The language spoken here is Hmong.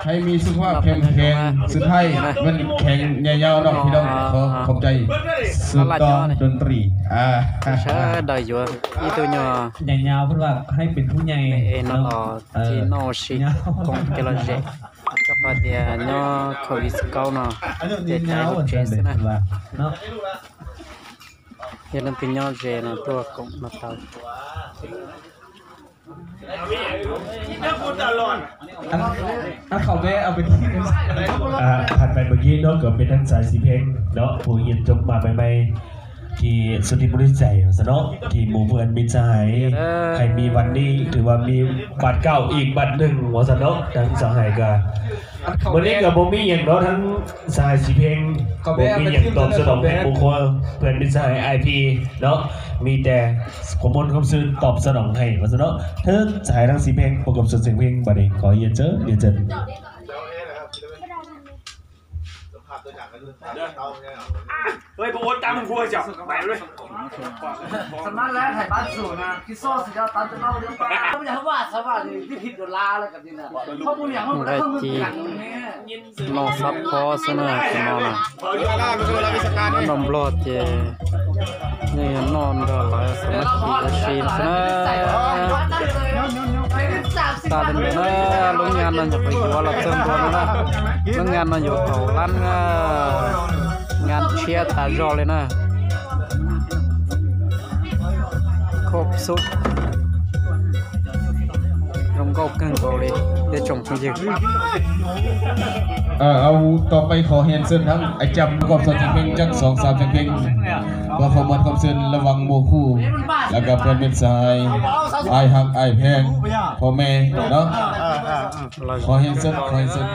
ให้มีสุขภาพเข้มแข็ง สุดท้ายมันแข็งยาวๆเนาะพี่น้อง ขอขอบใจสุดยอดดนตรี อ่า sawv daws yuav ib tug nyuag แข็งยาว เพื่อว่าให้เป็นผู้ใหญ่ no los thiaj noj ua si koom kev lom zem. Rau qhov tias nyob covid kaub no ces caiv hauv tsev xwb na. Yog leej twg nyob ze no tuaj koom no tau.ผ่านไปเมื่อกี้เนาะ ก็เป็นทั้งสายสีเพลงเนาะ ผู้เฮียนจบมาใหม่ๆ ที่สุดที่บริใจสนอที่หมู่เพื่อนมิตรสหาย ให้มีวันนี้ถือว่ามีบาทเก้าอีกบาทหนึ่งว่าสนอ ทั้งสหายก็ วันนี้ก็บ่มีอย่างเนาะ ทั้งสหายสีเพลง บ่มีอย่างตอบสนองให้หมู่ครัวเพื่อนมิตรสหายไอพีเนาะ มีแต่ความม่วนความซื่นตอบสนองให้ว่าสนอ เทิดสหายทั้งสีเพลงประกบส่วนเสียงเพลงบัดนี้ขอเรียนเชิญ เรียนเชิญ เฮ้ย พวกโอ๊ตตามมึงกูไอ้เสี่ยว ไปเลย สามารถแลกถ่ายบ้านสวนนะ คิดซ่อสุดยอดตามจะเล่าเรื่องบ้านไม่อยากให้ว่าสวัสดีที่ผิดโดนลาอะไรกันนี่นะข้อมูลอย่างมันก็ต้องมึงกันตรงนี้ noj xab phob xwb na, tus no na. Nyob nram Nplog ces yeej yog noj nrog lawv xam mab kis ua si xwb na. Tag li ntawd na, lub nyaj no nyuam qhuav yuav los txog ntua no na. Lub nyaj no yuav kaum lab na, nyaj tshiab tas zog li na. Khov xub, zoo nkauj kawg nkaus li tej tsoom phooj ywg. Au, tos peb qhov hias xwb thab ais cam kom xov tseem pheej caj xov xav tseem pheej, kom qhov muaj kom xwb la vang mùa khu, la kab peb mej xais, ai hak ai pheej, phob mej no. Qhov hias xwb, qhov hias xwb.